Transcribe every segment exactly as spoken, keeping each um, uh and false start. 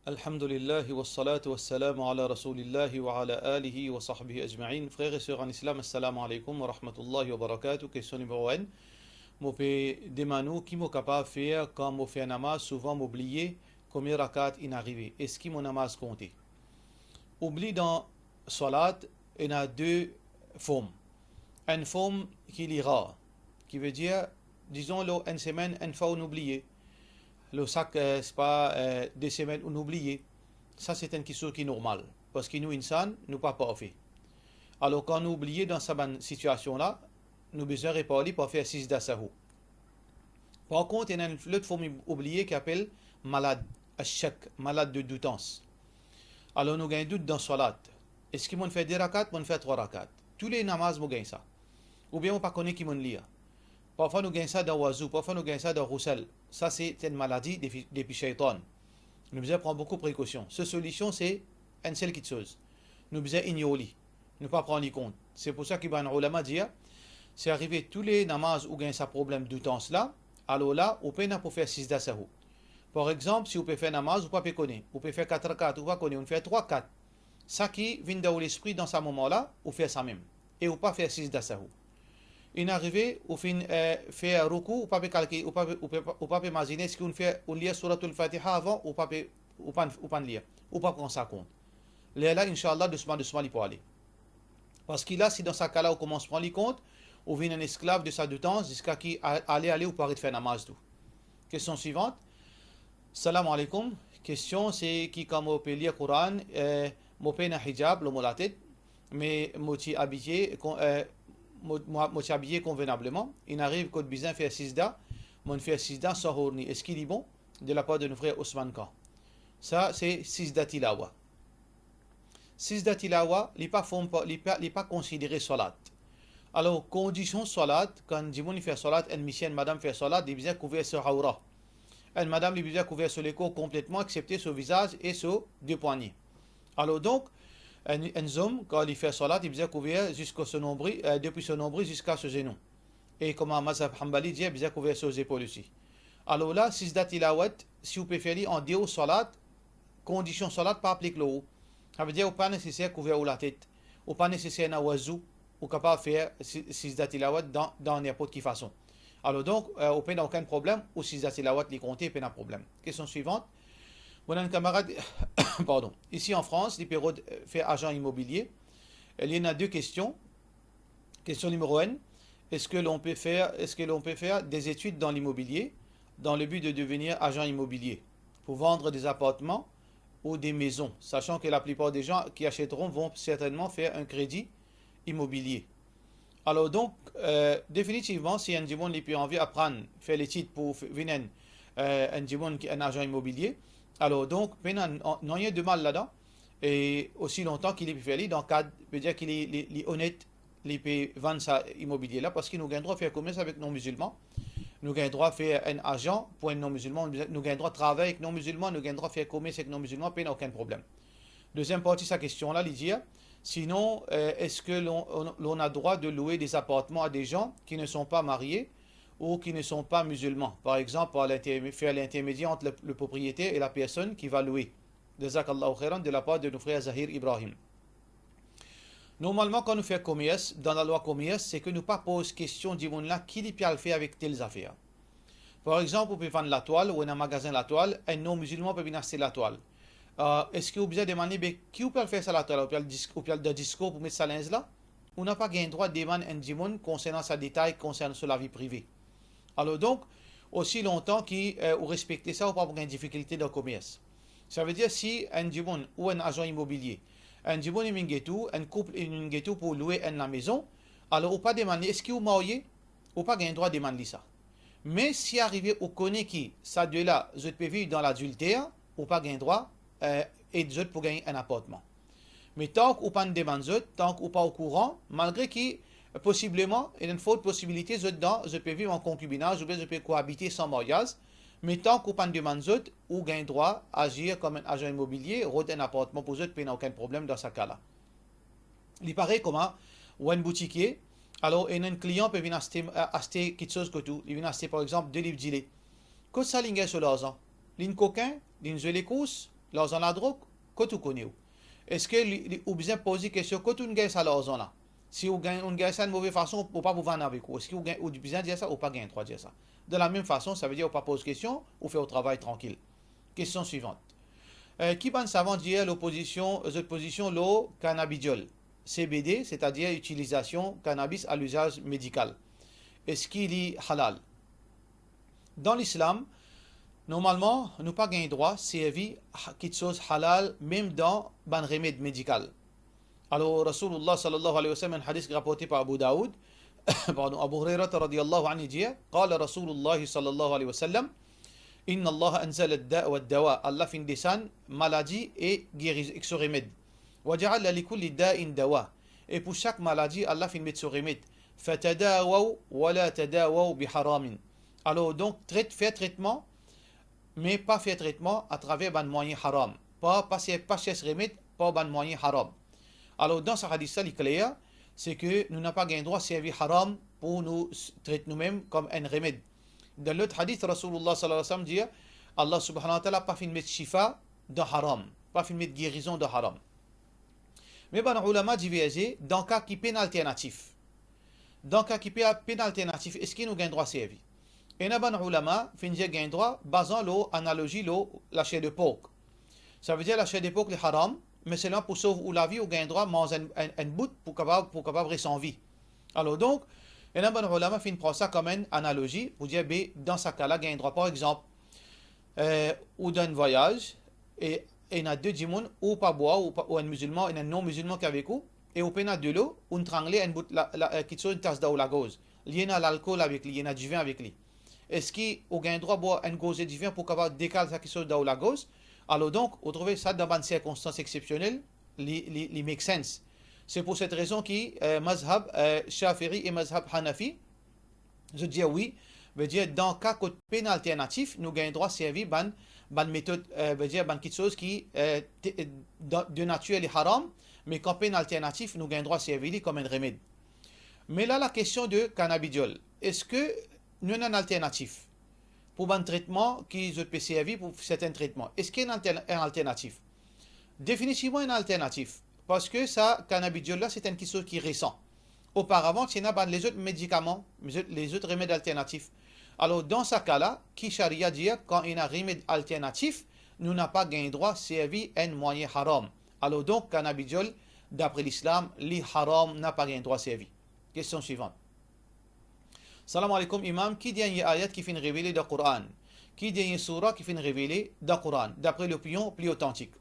Alhamdulillah, wassalatu wassalamu ala Rasoulillah wa ala alihi wa sahbihi ajmain. Frer e ser an Islam, assalamu alaikum wa rahmatullahi wa barakatuh. Kestion nimero enn. Mo pe demann ou ki mo kapav fer kan mo fer namaz, souvan mo bliye konbien rakat inn arive. Eski mo namaz konte? Oubli dan swalat ena de form. Enn form ki li rar, ki vedir, dizon, lor enn semenn, enn fwa ou'nn oubliye. Lor sak, eh, sepa, eh, de semenn ou'nn oubliye. Sa se enn kiksoz ki normal, parski nou insan, nou pa parfe. Alor, kan nou oubliye dan sa bann sitiasion la, nou bizin repar li par fer sizda sahou. Par kont, ena enn lot form oubliye ki apel malad, ashak, malad de doutans. Alor, nou gagn dout dan swalat. Eski mo'nn fer de rakat, mo'nn fer trwa rakat? Tou le namaz mo gagn sa. Oubien mo pa kone ki mo'nn lir. Parfwa nou gagn sa dan wazou, parfwa nou gagn sa dan rousel. Sa se enn maladi depi, depi sheytan. Nou bizin pran boukou prekosion. So solision se enn sel kiksoz. Nou bizin ignor li. Nou pa pran li kont. Se pou sa ki bann oulama dir, si arive tou le namaz ou gagn sa problem doutans la, alor la, ou pena pou fer sizda sahou. Par exanp, si ou pe fer namaz, ou pa pe kone, ou pe fer kat rakat, ou pa kone, ou'nn fer trwa, kat. Sa ki vinn dan ou lespri dan sa moman la, ou fer sa mem. E ou pa fer sizda sahou. Inn arive, ou finn, eh, fer roukou, ou pa pe kalkil, ou pa pe, ou pe, ou pa pe mazine, eski ou'nn fer, ou'nn lir Souratul Fatiha avan, ou pa pe, ou pa'nn, ou pa'nn lir, ou pa pran sa kont. Lerla, inshallah, dousman, dousman, li pou ale. Parski la, si dan sa ka la, ou koumans pran li kont, ou vinn enn esklav de sa doutans, ziska ki a-, ale, ale, ou pou aret fer namaz tou. Kestion swivant. Salam alaikum. Kestion se ki kan mo pe lir Koran, eh, mo pena hijab lor mo latet, me mo ti abiye kon-, eh, mo, mo, mo ti abiye konvenableman. Inn ariv kot bizin fer sizda, mo'nn fer sizda san orni. Eski li bon? De lapar de nou frer Osman Khan. Sa se sizda tilawa. Sizda tilawa, li pa form pa, li pa, li pa konsidere swalat. Alor, kondision swalat, kan enn dimoun li fer swalat, enn misie, enn madam fer swalat, li bizin kouver so aura. Enn madam, li bizin kouver so lekor konpletman, eksepte so vizaz e so de pwagne. Alor donk, enn, enn zom, kan li fer swalat, li bizin kouver ziska so nonbril, eh, depi so nonbril ziska so zenou. E kouma mazhab Hanbali dir, bizin kouver so zepol osi. Alor la, sizda tilawat, si ou pe fer li an deor swalat, kondision swalat pa aplik lor ou. Savedir ou pa neseser kouver ou latet, ou pa neseser ena wazou, ou kapav fer si-, sizda tilawat dan, dan ninport ki fason. Alor donk, eh, ou pena okenn problem, ou sizda tilawat li konte, pena problem. Kestion swivant. Mo ena enn kamarad, pardon, isi an Frans, li pe rod, eh, fer azan imobilie. Li ena de kestion. Question numéro un, est-ce que l'on peut faire, est-ce que l'on peut faire des études dans l'immobilier dans le but de devenir agent immobilier pour vendre des appartements ou des maisons, sachant que la plupart des gens qui achèteront vont certainement faire un crédit immobilier? Alor donk, eh, definitivman, si enn dimoun li pe anvi aprann fer letid pou f-, vinn enn, eh, enn dimoun ki enn azan imobilie, alor donk, pena n-, nanye de mal ladan, e osi lontan ki li pe fer li dan kad, vedir ki li, li, li onet, li pe vann sa imobilie la, parski nou gagn drwa fer komers avek non-mizilman, nou gagn drwa fer enn azan pou enn non-mizilman, nou gagn drwa travay ek non-mizilman, nou gagn drwa fer komers ek non-mizilman, pena okenn problem. Deuxième partie sa question la, li dir, sinon, euh, est-ce que l'on, on, l'on a droit de louer des appartements à des gens qui ne sont pas mariés ou qui ne sont pas musulmans, par exemple par l'intermé-, faire l'intermédiaire entre le, le propriétaire et la personne qui va louer? Jazakallahu khairan, de la part de nou frer Zahir Ibrahim. Normalman, kan nou fer komers, dan lalwa komers, se ke nou pa poz kestion dimoun la ki li pe al fer avek tel zafer. Par exanp, ou pe vann latwal, ou ena magazin latwal, enn non-mizilman pe vinn aste latwal. Euh, eski ou bizin demann li, be, ki ou pe al fer sa latwal la? Ou pe al dis-, ou pe al dan disko pou met sa linz la? Ou napa gagn drwa demann enn dimoun konsernan sa detay, konsernan so lavi prive. Alor donk, osi lontan ki, eh, ou respekte sa, ou pa pou gagn difikilte dan komers. Savedir si enn dimoun ou enn azan imobilie, enn dimoun inn vinn get ou, enn koup inn vinn get ou pou lwe enn lamezon, alor ou pa demann li, eski ou marye? Ou pa gagn drwa demann li sa. Me si arive ou kone ki sa de la, zot pe viv dan ladilter, ou pa gagn drwa, eh, ed zot pou gagn enn apartman. Me tank ou pa'nn demann zot, tank ou pa okouran, malgre ki, posibleman, ena enn fort posibilite zot dan, zot pe viv an konkibinaz oubien zot pe koabite san maryaz, me tank ou pa'nn demann zot, ou gagn drwa azir kom enn azan imobilie, rod enn apartman pou zot, pena okenn problem dan sa ka la. Li parey kouma ou enn boutikie, alor ena enn klian pe vinn aste, aste kiksoz kot ou, li vinn aste par exanp de liv dile. Kot sa linn gagn so larzan? Linn kokin, linn zwe lekous, Larzan ladrog, kot ou kone ou? Eski li, li, ou bizin poz li kestion, kot ou'nn gagn sa larzan la? Si ou gagn, ou'nn gagn sa enn move fason, ou pa pou vann avek ou. Eski ou gagn, ou bizin dir sa, ou pa gagn drwa dir sa. De la mem fason, savedir ou pa poz kestion, ou fer ou travay trankil. Kestion swivant. Eh, ki bann savan dir lor pozision, zot pozision lor kanabidiol, C B D, setadir itilizasion kanabis a lizaz medikal? Eski li halal? Dan Lislam, normalman, nou pa gagn drwa servi ha-, kitsoz halal, mem dan bann remed medikal. Alor, Rasoulullah sallallahu alayhi wa sallam, enn hadis ki raporte par Abu Daoud, pardon, Abu Hurairah radiyallahu anhu dir, qala Rasoulullah sallallahu alayhi wa sallam, inna Allah anzala ad-da'a wad-dawa. Allah finn desann maladi e geriz-, ek so remed. Wa ja'ala li kulli da'in dawa. E pou sak maladi, Allah finn met so remed. Fatadawaw wa la tadawaw bi haramin. Alor, donk, tret, fer tretman, me pa fer tretman atraver bann mwayin haram. Pa, pa ser-, pa sers remed par bann mwayin haram. Alor, dan sa hadis la, li kler, se ke nou napa gagn drwa servi haram pou nou s-, tret noumem kom enn remed. Dan lot hadis, Rasoulullah sallallahu alayhi wa sallam dir, Allah subhanahu wa ta'ala pa finn met shifa dan haram, pa finn met gerizon dan haram. Me bann oulama diverze dan ka ki pena alternatif. Dan ka ki pe-, pena alternatif, eski nou gagn drwa servi? Ena bann oulama finn dir gagn drwa, bazan lor analozi lor laser de pork. Savedir laser de pork li haram, me selman pou sov ou lavi, ou gagn drwa manz enn, enn, enn bout pou kapav, pou kapav res an vi. Alor donk, ena bann oulama finn pran sa kom enn analozi pou dir, be, dan sa ka la, gagn drwa. Par exanp, eh, ou dan enn vwayaz, e ena de dimoun, ou pa bwar, ou pa, ou enn mizilman, ena enn non-mizilman ki avek ou, e ou pena delo, ou'nn trangle enn bout la, la, eh, kitsoz, enn tas dan ou lagorz. Li ena lalkol avek li, li ena divin avek li. Eski ou gagn drwa bwar enn gorze divin pou kapav dekal sa kitsoz dan ou lagorz? Alor donk, ou trouve sa dan bann sirkonstans exsepsionel, li, li, li make sense. Se pou set rezon ki, eh, mazhab, eh, Shafi'i e mazhab Hanafi, zot dir wi, vedir dan ka kot pena alternatif, nou gagn drwa servi bann, bann metod, eh, vedir bann kitsoz ki, eh, te-, eh, dan, de natir li haram, me kan pena alternatif, nou gagn drwa servi li kom enn remed. Me la, lakestion de kanabidiol, eski nou ena enn alternatif pou bann tretman ki zot pe servi pou sertin tretman? Eski ena altern-, enn alternatif? Definitivman ena alternatif, parski sa kanabidiol la, se enn kitsoz ki resan. Oparavan, ti ena bann lezot medikaman, lezot, lezot remed alternatif. Alor, dan sa ka la, ki sharia dir, kan ena remed alternatif, nou napa gagn drwa servi enn mwayin haram. Alor donk, kanabidiol, dapre Lislam, li haram, napa gagn drwa servi. Kestion swivant. Salam aleykoum, Imam, ki dernie ayat ki finn revele dan Koran? Ki dernie soura ki finn revele dan Koran, dapre lopinion pli otantik?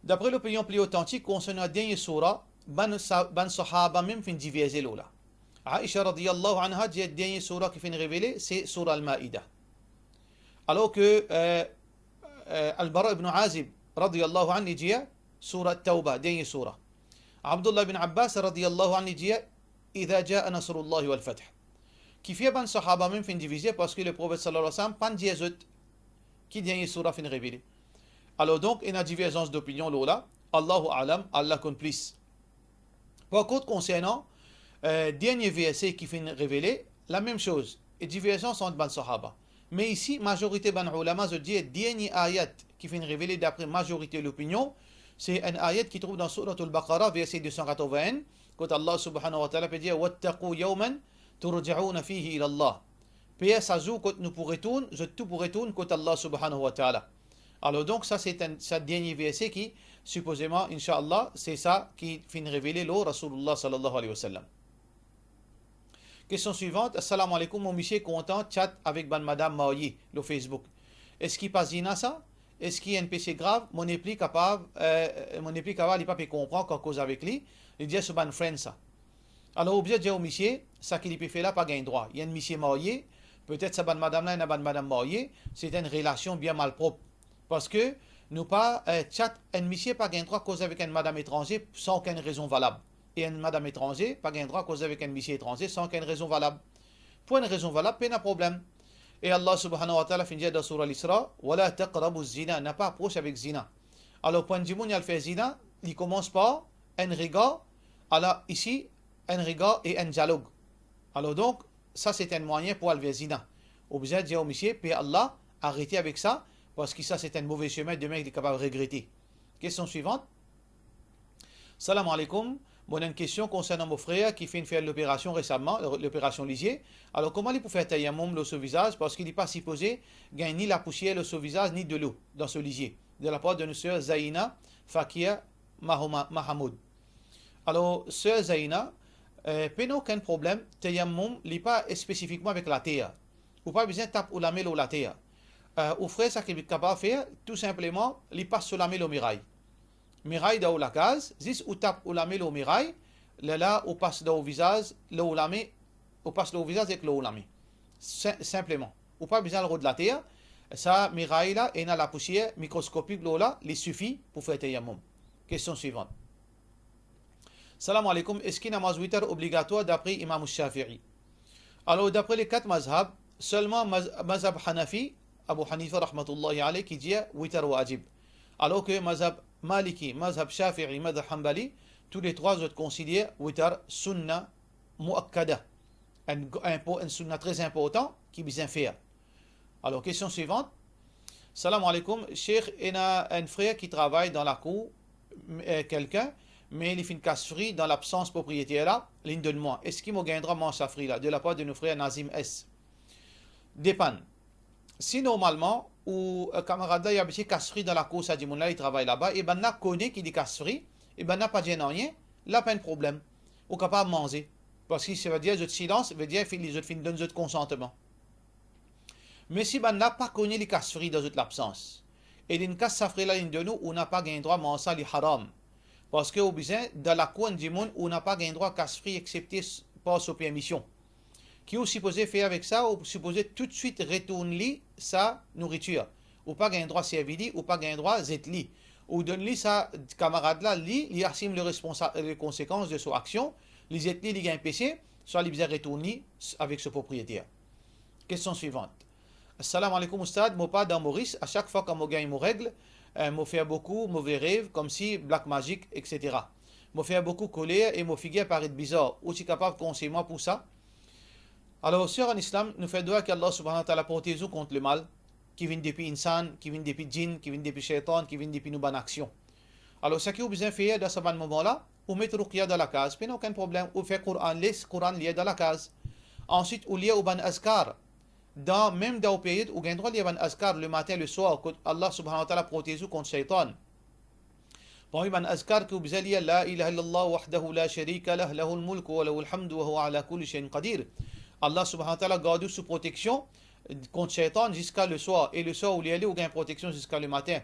Dapre lopinion pli otantik, konsernan dernie soura, bann sa-, bann sahaba mem finn diverze lor la. Aisha radiyallahu anha dir dernie soura ki finn revele, se soura Al-Maida. Alor ke, eh, eh, Al-Bara ibn Azib radiyallahu anhu, li dir soura Tawba, dernie soura. Abdullah bin Abbas radiyallahu anhu, li dir, "Idha jaa nasrullahi wal fath." Kifer bann sahaba mem finn divize, parski Leprofet sallallahu alayhi wa sallam pa'nn dir zot ki dernie soura finn revele. Alor donk, ena diverzans dopinion lor la. Allahu a'lam, Allah konn plis. Par kont, konsernan, eh, dernie verse ki finn revele, lamem soz, e diverzans ant bann sahaba. Me isi, mazorite bann oulama, zot dir dernie ayat ki finn revele, dapre mazorite lopinion, se enn ayat ki trouv dan Souratul Baqara, verse de san katrovin-enn, kot Allah subhanahu wa ta'ala pe dir, "Wattaqu yawman turja'una fihi ila Allah." Per sa zour kot nou pou retourn, zot tou pou retourn kot Allah subhanahu wa ta'ala. Alor donk, sa se enn, sa dernie verse ki, sipozeman, inshallah, se sa ki finn revele lor Rasoulullah sallallahu alayhi wa sallam. Kestion swivant, Assalamu aleykoum, mo misie kontan chat avek bann madam marye lor Facebook. Eski pa zina sa? Eski enn pese grav? Mo nepli kapav, eh, mo nepli kapav, li pa pe konpran kan koz avek li, li dir so bann friend sa. Alor, ou bizin dir ou misie, sa ki li pe fer la pa gagn drwa. Li enn misie marye, petet sa bann madam la, ena bann madam marye, se enn relasion bien malprop. Parski nou pa, eh, chat, enn misie pa gagn drwa koz avek enn madam etranze san okenn rezon valab. E enn madam etranze pa gagn drwa koz avek enn misie etranze san okenn rezon valab. Pou enn rezon valab, pena problem. E Allah subhanahu wa ta'ala finn dir dan Soura Al-Isra, "Wala taqrabu zina", napa apros avek zina. Alor, pou enn dimoun li al fer zina, li koumans par enn regar, alor isi, enn regar e enn dialog. Alor donk, sa se enn mwayin pou al ver zina. Ou bizin dir ou misie, pe Allah, arete avek sa, Parski sa se enn move semin, demin li kapav regrete. Kestion swivant. Salam aleykoum. Mo ena enn kestion konsernan mo frer ki finn fer loperasion resaman, loperasion lizie. Alor, kouma li pou fer tayammum lor so vizaz, parski li pa sipoze gagn ni lapousier lor so vizaz, ni delo dan so lizie? De lapar de nou ser Zaina Fakir Mahoma-, Mahamoud. Alor, ser Zaina, eh, pena okenn problem, tayammum, li pa spesifikman avek later. Ou pa bizin tap ou lame lor later. Eh, ou frer, sa ki li kapav fer, tou sinpleman, li pas so lame lor miray. Miray dan ou lakaz, zis ou tap ou lame lor miray, lerla ou pas dan ou vizaz, lor ou lame, ou pas lor ou vizaz ek lor ou lame. Sin-, sinpleman. Ou pa bizin al rod later, sa miray la ena lapousier mikroskopik lor la, li sifi pou fer tayammum. Kestion swivant. Salam aleykoum, eski namaz witar obligatwar dapre Imam Shafi'i? Alor, dapre le kat mazhab, selman maz-, mazhab Hanafi, Abu Hanifa rahmatullahi alayh, ki dir witar wajib. Alor ki mazhab Maliki, mazhab Shafi'i, mazhab Hanbali, tou le trwa zot konsider witar sunna muakkada, enn, enn po-, enn sunna tre inportan ki bizin fer. Alor, kestion swivant. Salam aleykoum, Sheikh, ena enn frer ki travay dan lakour, eh, kelkenn, me li finn kas fri dan labsans propriyeter la, li'nn donn mwa. Eski mo gagn drwa manz sa fri la? De lapar de nou frer Nazim S. Depann. Si normalman, ou, eh, kamarad la, li abitie kas fri dan lakour sa dimoun la, li travay laba, e bannla kone ki li kas fri, e bannla pa dir nanye, la pa enn problem. Ou kapav manze. Parski savedir zot silans, vedir fi-, zot finn donn zot konsantman. Me si bannla pa kone li kas fri dan zot labsans, e li'nn kas sa fri la, li'nn donn ou, ou napa gagn drwa manz sa, li haram. Parski ou bizin, dan lakour enn dimoun, ou napa gagn drwa kas fri exsepte s-, par so permision. Ki ou sipoze fer avek sa? Ou sipoze toutswit retourn li sa nouritir. Ou pa gagn drwa servi li, ou pa gagn drwa zet li. Ou donn li sa, kamarad la, li, li asim le responsa-, le konsekans de so aksion, li zet li, li gagn pese, swa li bizin retourn li s-, avek so propriyeter. Kestion swivant. Salam aleykoum Oustad, mo pa dan Moris, a sak fwa kan mo gagn mo reg, eh, mo fer boukou move rev, koumsi black magic, et cetera. Mo fer boukou koler e mo figir paret bizar. Ou ti kapav konsey mwa pou sa? Alor, ser an Islam, nou fer dwa ki Allah Subhanahu wa Ta'ala protez ou kont lemal ki vinn depi insan, ki vinn depi djinn, ki vinn depi sheytan, ki vinn depi nou bann aksion. Alor, seki ou bizin fer dan sa bann moman la, ou met ruqya dan lakaz, pena okenn problem, ou fer Koran, les Koran lir dan lakaz. Answit, ou lir ou bann azkar. Dan, mem dan ou period, ou gagn drwa lir bann azkar lematin, leswar, kot Allah Subhanahu wa Ta'ala protez ou kont sheytan. Parmi bann azkar ki ou bizin lir, la ilaha illallah wahdahu la sharika lah, lahul mulku wa lahul hamdu wa huwa ala kulli shay'in qadir. Allah Subhanahu wa Ta'ala gard ou sou proteksion kont sheytan ziska leswar, e leswar ou lir li, ou gagn proteksion ziska lematin.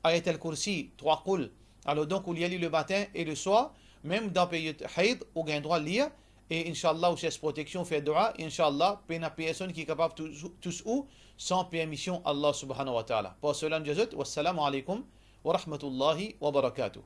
Ayat al-Kursi, trwa koul. Alor donk, ou lir li lematin e leswar, mem dan period hayd, ou gagn drwa lir, e inshallah, ou sers proteksion, fer dua, inshallah, pena personn ki kapav tous, tous ou san permision Allah Subhanahu wa Ta'ala. Par sela, nou dir zot, wassalamu aleykoum wa rahmatullahi wa barakatuh.